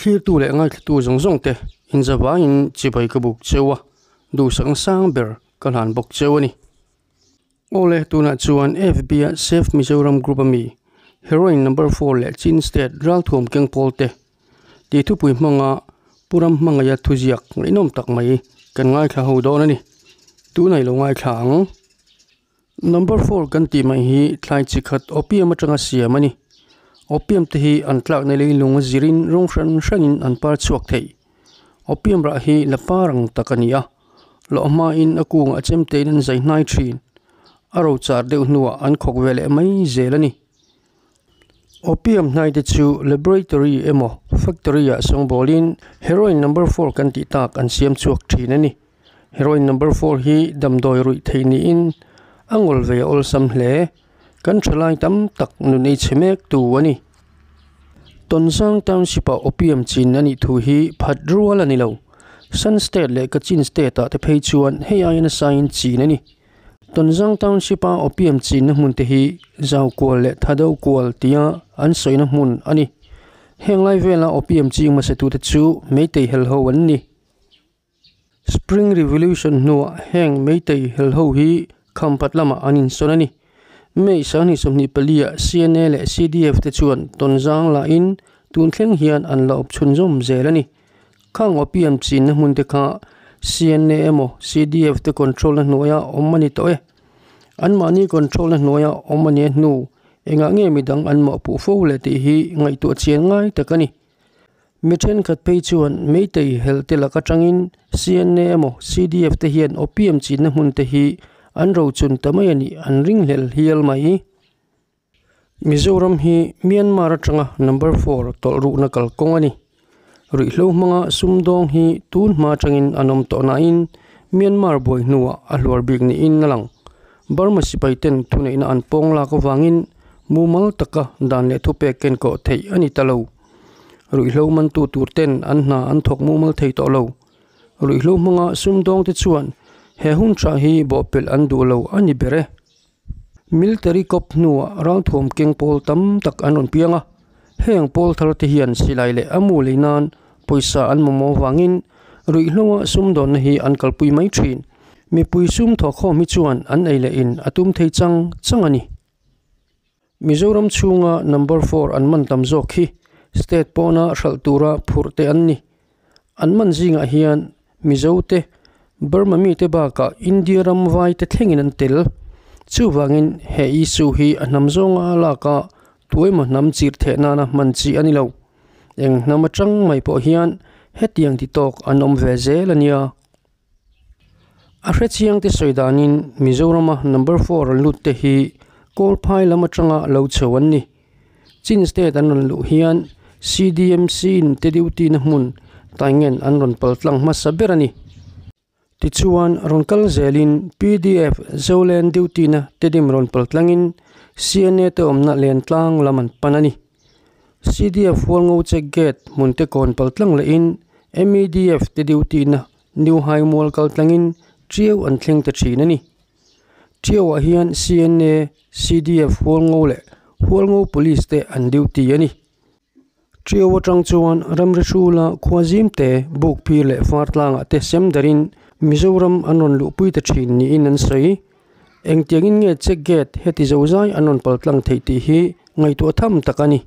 Thlirtu leh ngaithlatu zawng zawng te inzavaiin chibai ka buk cheu a, duhsakna sang ber ka hlan bawk cheu a ni. Awle, tunah chuan FB-a Save Mizoram Group ami Heroin Number Four leh Chin State ralthuam keng pawl te tih thupui hmanga Pu Ram hmangaia thuziak ngaihnawm tak mai kan ngaithla ho dawn a ni. Tunah i lo ngaithla ang. Number Four kan tih mai hi thlai chi khat opium atanga siam a ni. Opium te hi an tlakna leilung a zirin rawng hran hranin an par chhuak thei. Opium rah hi la par ang tak a ni a, lawh hmain a kungah chemtein an zai hnai thin. A ro char deuh hnuah an khawk ve leh mai zel a ni. Opium hnai te chu laboratory emaw factory ah sawngbawlin heroin number four kan tih tak an siam chhuak thin a ni. Heroin number four hi damdawi ruih theih niin a ngawl ve a awlsam hle. Kan thalai tam tak nun ei chhe mek tu a ni. Tonzang Township ah opium chin a nih thu hi phat rual a ni lo. Shan State leh Kachin State ah te phei chuan hei aia nasa in chin a ni. Tonzang Township a opium chinna hmun te hi zau kual leh tha deuh kual tia an sawina hmun a ni. Heng lai vela opium ching hmasa tute chu Meitei hel ho an ni. Spring Revolution hnuah heng Meitei hel ho hi Khampat lamah an insawn a ni. May 2024 ah CNA leh CDF te chuan Tonzang lahin tun thleng hian an la awp chhunzawm zel a ni. Khang opium chinna hmun te kha CNA emaw CDF te control na hnuaia awm a ni tawh e. Anmahni control na hnuaia awm a nia hnu engah nge midang an mawhpuh fo le tih hi ngaihtuah chian ngai tak a ni. Mi thenkhat phei chuan Meitei helh te lak atangin CNA emaw CDF te hian opium chinna hmun te hi an rochun ta mai a nih an ringhlel hial mai. Mizoram hi Myanmar atanga number four tawlh ruhna kalkawng a ni. Ruihhlo hmanga sumdawng hi tun hma atangin an awm tawh nain Myanmar buai hnuah a hluar bik niin a lang. Burma sipai ten thuneihna an pawng lak avangin mumal taka dan leh thupek kenkawh theih a ni ta lo. Ruihhlo mantu tur ten an hna an thawk mumal thei tawh lo. Ruihhlo hmanga sumdawng te chuan he hun tha hi bawhpelh an duh lo a ni ber e. Military cop hnuah ralthuam keng pawl tam tak an rawn piang a, heng pawl thar te hian silai leh a mu lei nan pawisa an mamawh vangin ruihhloa sumdawnna hi an kalpui mai thin. Mipui sum thawhkhawm hi chuan an ei leh in a tum thei chang chang a ni. Mizoram chhunga number four an man tam zawk hi state pawna hralh tura phurh te an ni. An man zingah hian Mizo te, Burma mite bakah India ram vai te thlengin an tel. Chuvangin he issue hi a hnam zawnga a lak a, tuaima hnam chirh theh nana hman chi a ni lo. Eng hnam atang mai pawh hian hetiang ti tawk an awm ve zel a nia. A hrechiang te sawi danin Mizorama number four an lut te hi Kawlphai lam atanga lo chho an ni. Chin state an rawn luh hian CDMC in te duty na hmun Taingen an rawn pal tlang hmasa ber a ni. Tichuan rawn kal zelin pdf Zoland duty na Tedim rawn pal tlangin CNA te awmna Lentlang lam an pan a ni. CDF Hualngo check gate hmun te kawn pal tlang lehin MEDF te duty na New High Mual kal tlangin Tiau an thleng ta thin a ni. Tiauah hian CNA, CDF Hualngo leh Hualngo Police te an duty a ni. Tiau atang chuan ramri hrula khua zim te, buk phir leh far tlangah te sem darin Mizoram an rawn luhpui ta thin niin an sawi. Engtiangin nge check gate heti zozai an rawn pal tlang theih tih hi ngaihtuah tham tak a ni.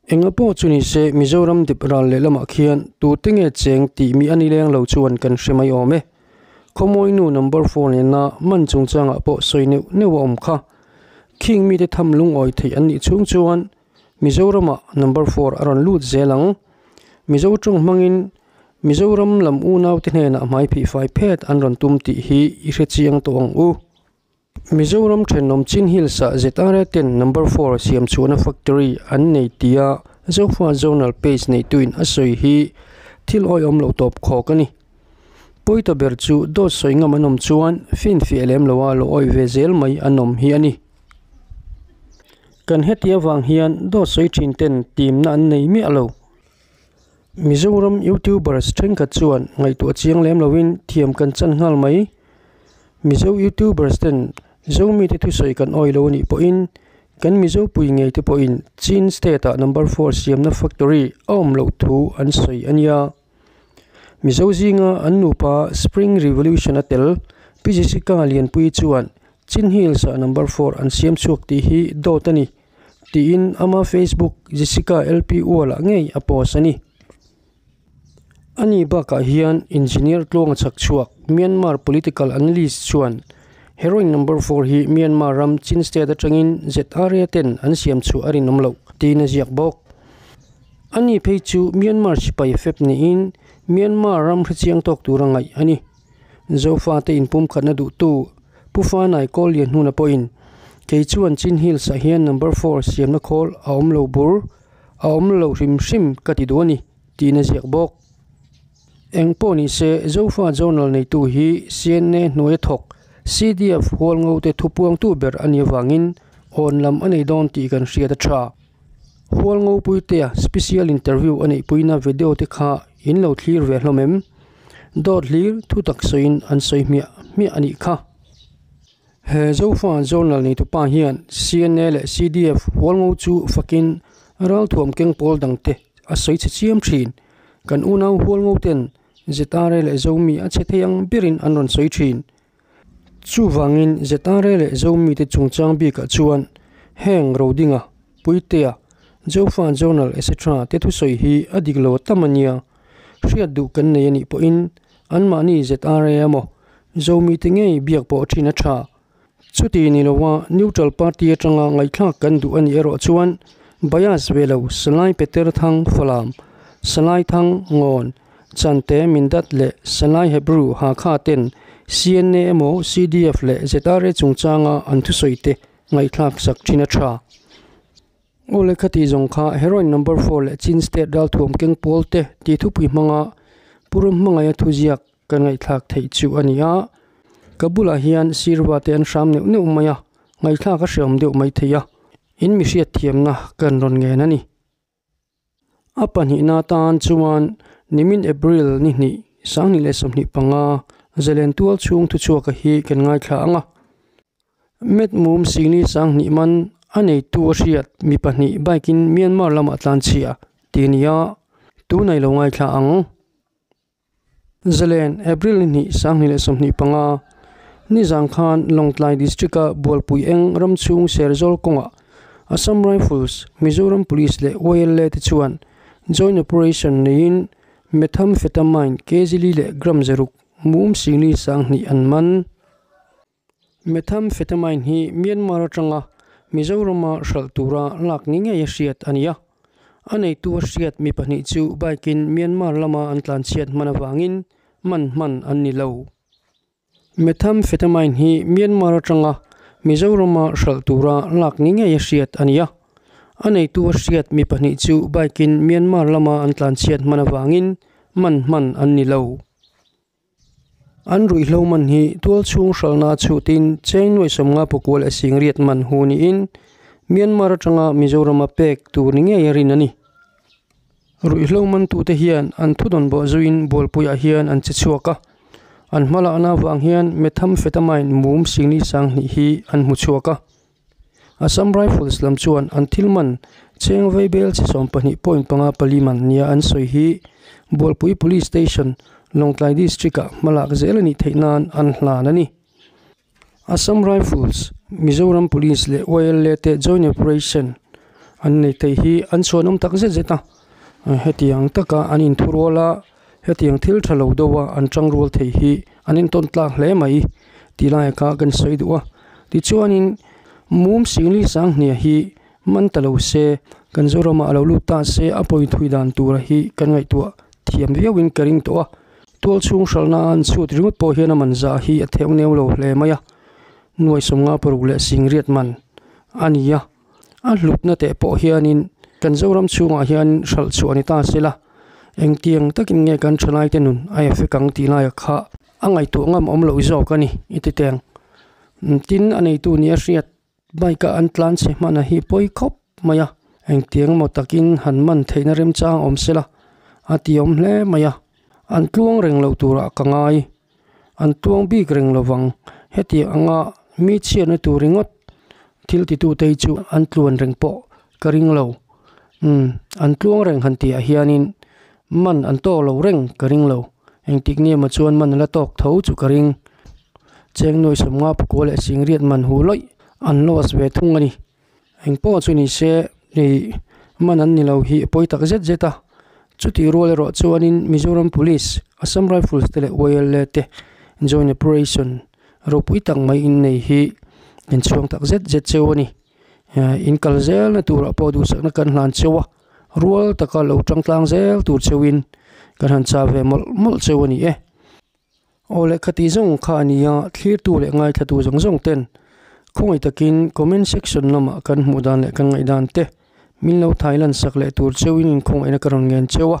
Enga pawh chu ni se Mizoram dip ral leh lamah khian tute nge cheng tih mi a ni leng lo chuan kan hre mai awm e. Khawmawi nu number four nena man chungchangah pawh sawi neuh neuh a awm kha. Khing mite tham lungawi theih an nih chhung chuan Mizoramah number four a rawn lut zel ang. Mizo tawng hmangin Mizoram lam unaute hnenah hmaiphih fai phet an rawn tum tih hi i hre chiang tawh ang u. Mizoram thenawm Chin Hills ah ZRA ten number four siam chhuahna factory an nei tia Zofa Zonal page neituin a sawi hi thil awihawm loh tawp khawk a ni. Pawita ber chu dawt sawi ngam an awm chuan finfiah lem loa lo awih ve zel mai an awm hi a ni. Kan heti avang hian dawt sawi thin ten timna an nei miah lo. Mizoram youtubers thenkhat chuan ngaihtuah chiang lem loin thiam kan chan nghal mai. Mizo youtubers ten Zomi te thusawi kan awih lo a nih pawhin Kan Mizo pui ngei te pawhin Chin State-ah number four siamna factory a awm loh thu an sawi a nia. Mizo zinga an nupa Spring Revolution a tel Pi Jessica Lianpuii chuan Chin Hills-ah number four an siam chhuak tih hi dawt a ni tiin ama Facebook Jessica LP Wall-ah ngei a post a ni. Ani bakah hian Engineer tluanga chak chhuak Myanmar political analyst chuan Heroin number four hi Myanmar ram Chin state atangin ZRA ten an siam chhuah a rinawm loh tiin a ziak bawk. Ani phei chu Myanmar sipai fep niin Myanmar ram hrechiang tawk tura ngaih a ni. Zofate inpumkhatna duhtu Pu Fanai Kawl Lianhnuna pawhin kei chuan Chin Hills ah hian number four siamna khawl a awm lo bur a awm lo hrim hrim ka ti duh a ni. Tiin a ziak bawk. Eng pawh ni se, Zofa Journal neitu hi CNA hnuaia thawk CDF Hualngo te thupuangtu ber a nih avangin awn lam a nei dawn tih kan hriat a tha. Hualngo Puitea special interview a neihpuina video te kha in lo thlir ve hlawm em? Dawt hlir thu tak sawiin an sawi hmiah hmiah a nih kha. He Zofa Journal neitupa hian CNA leh CDF Hualngo chu fakin ralthuam keng pawl dangte a sawi chhe chiam thin. Kan unau Hualngo ten ZRA leh Zomi a chhe thei ang berin an rawn sawi thin. Chuvangin ZRA leh Zomi te chungchang bikah chuan heng Rodinga, Puitea, Zofa Journal etc te thusawi hi a dik lo tam a nia. Hriat duh kan nei a nih pawhin anmahni ZRA emaw Zomi te ngei biak pawh thin a tha. Chuti ni loa neutral party atanga ngaihthlak kan duh a nih erawh chuan bias ve lo Salai Peter Thang Falam, Salai Thang Ngawn, Chante Mindat leh Salai Hebrew Hakha ten CNA emaw CDF leh ZRA chungchanga an thusawi te ngaihthlak sak thin a tha. Aw le khati zawng kha heroin number four leh Chin state ralthuam keng pawl te tih thupui hmanga Pu Ram hmangaih a thuziak Ka ngaihthlak theih chu a ni a, ka bulah hian sirva te an hram neuh neuh mai a, ngaihthlak a hreawm deuh mai thei a, in mi hriatthiamna kan rawn ngen a ni. A pahnihna atan chuan nimin April ni hnih, 2025, Zalen tual chhung thuchhuaka hi kan ngaithla ang a. Met mum singli 2000 man a neitu a hriat mi pahnih bike in Myanmar lamah tlan chhia ti a ni a, tunah i lo ngaithla ang. Zalen, April ni hnih, 2025, Nizan khan Lawngtlai District-a Bualpui eng ram chhung Serzawl kawngah Assam Rifles, Mizoram Police leh YLA te chuan joint operation neiin methamphetamine kg li leh gram zaruk mum 20 20 an man. Methamphetamine hi Myanmar atanga Mizorama hralh tura lak ni ngei a hriat a ni a. A neitu a hriat mi pahnih chu bike in Myanmar lama an tlanchhiat hman avangin man hman an ni lo. Methamphetamine hi Myanmar atanga Mizorama hralh tura lak ni ngei a hriat a ni a. A neitu a hriat mi pahnih chu bike in Myanmar lama an tlanchhiat hman avangin man hman an ni lo. An ruihhlo man hi tual chhung hralhna chhutin cheng nuai sawmnga pakual a singriat man hu niin Myanmar atanga Mizorama pek tur ni ngei a rin a ni. Ruihhlo mantute hian an thudawn bawh zuiin Bualpuiah hian an che chhuak a, an hmalakna avang hian methamphetamine mum 20 20 hi an hmu chhuak a. Assam Rifles lam chuan an thil man cheng vaibel chi 12.54 man nia an sawi hi Bualpui Police Station, Lawngtlai District-ah hmalak zel a nih theih nan an hlan a ni. Assam Rifles, Mizoram Police leh YLA te joint operation an nei thei hi an chhuanawm tak zet zet a, hetiang taka an inthurual a, hetiang thil tha lo deuha an tangrual thei hi an intawn tlak hle mai tih lai kha kan sawi duh a. Tichuanin mum 20 20 hi man ta lo se, kan Zoramah a lo lut ta se a pawi thui dan tura hi kan ngaihtuah thiam viauin ka ring tawh a. Tual chhung hralhna an chhut ringawt pawh hian a man zah hi a theu neu lo hle mai a, nuai 56 leh 80 man a ni a. A hlutna teh pawh hianin kan Zoram chhungah hian hralh chhuah ni ta sela, engtiang takin nge kan thalaite nun a effect ang tih laia kha a ngaihtuah ngam awm loh zawk a ni i ti teng. Tin, a neitu nia hriat bike-a an tlan chhe hman a hi pawi khawp mai a, engtiang emaw takin han man theihna remchang awm sela a ti awm hle mai a, an tluang reng loh turah ka ngai. An tuang bik reng lovang. Hetiang anga mi chhiatna tur ringawt Thil titute hi chu an tluan reng pawh ka ring lo. Umm an tluang reng han tihah hianin man an tawk lo reng ka ring lo. Engtik ni emaw chuan man a la tawk tho chu ka ring. Cheng nuai sawmnga pakua leh singriat man hu lawih an loss ve thung a ni. Eng pawh chu ni se ih man an ni lo hi a pawi tak zet zet a, chutih rual erawh chuanin Mizoram Police, Assam Rifles te leh YLA te joint operation ropui tak mai in nei hi in chhuang tak zet zet cheu a ni. In kal zelna turah pawh duhsakna kan hlan cheu a, rual taka lo tangtlang zel tur cheuin kan han chah ve mawlh mawlh cheu a ni e. Aw lehkha tih zawng kha a ni a, thlirtu leh ngaithlatu zawng zawng ten khawngaih takin comment section lamah kan hmuh dan leh kan ngaihdan te min lo thai lan sak leh tur cheuhin inkhawngaihna ka rawn ngen cheu a,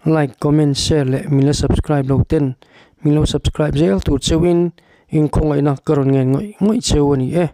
like, comment, share leh min la subscribe lo ten min lo subscribe zel tur cheuhin inkhawngaihna ka rawn ngen ngawih ngawih cheu a ni e.